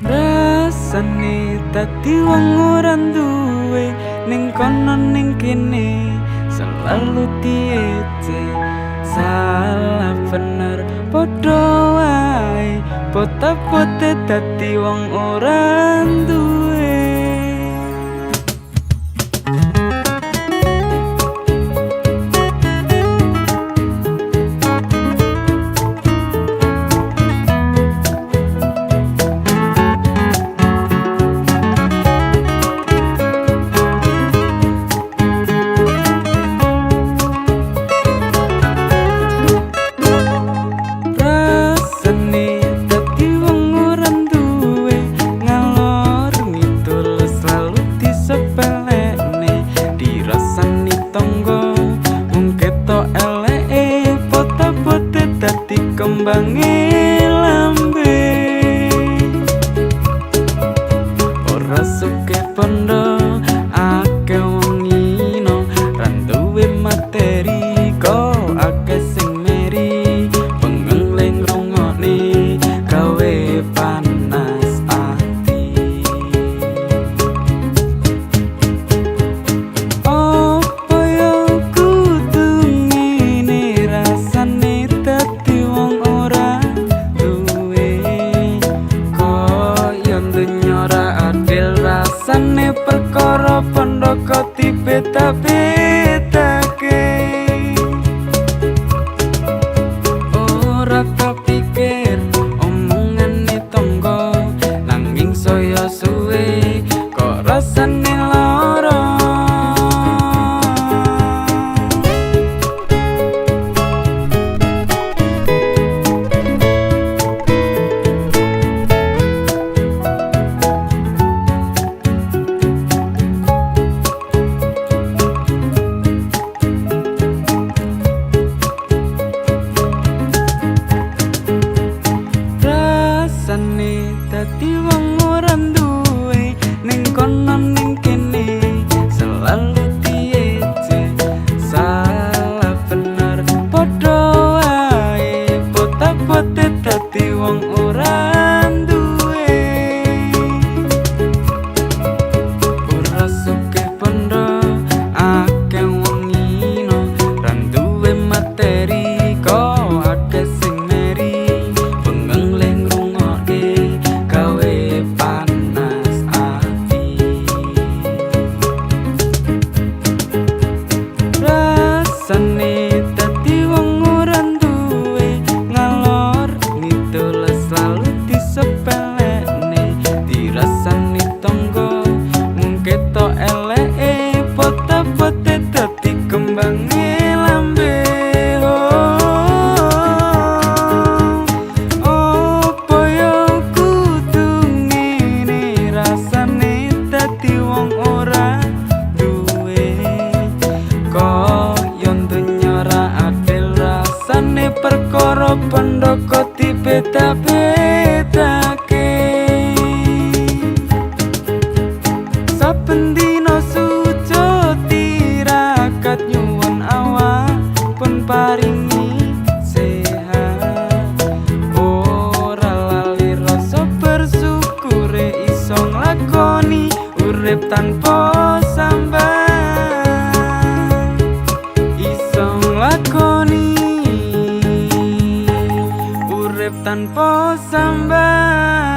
Rasane dadi wong ora duwe, ning kono ning kene selalu diece. Salah bener padha wae, pote-pote dadi wong ora duwe. Kembange lambe ora suke pondo, akeh wong ngino ra duwe materi, kok akeh sing meri pengeng le ngrungokne gawe panas ati. Opo yo kudu ngene rasane dadi wong ora duwe, koyo donya ora adil rasane perkara pondo kok dibeda-bedake. Ora tak pikir omongane tangga, nanging saya suwe kok rasane lara. Rasane dadi wong ora duwe, ning kono ning kene selalu diece. Salah bener padha wae, pote-pote dadi wong ora duwe. Ora suke pondo, akeh wong ngino ra duwe materi, kok akeh sing meri pengeng le ngrungokke gawe panas ati. Rasane dadi wong ora duwe, ngalor ngidul selalu disepelekne, dirasani tangga mung ketok eleke, pote-pote dadi kembange lambe. Opo yo kudu ngene rasane dadi wong ora duwe, koyo donya ora adil rasane perkara pondo kok dibeda-bedake. Saben dina sujud tirakat nyuwun awak pun paringi sehat, ora lali rasa bersyukure iso nglakoni urip tanpa sambat, iso nglakoni urip tanpa sambat.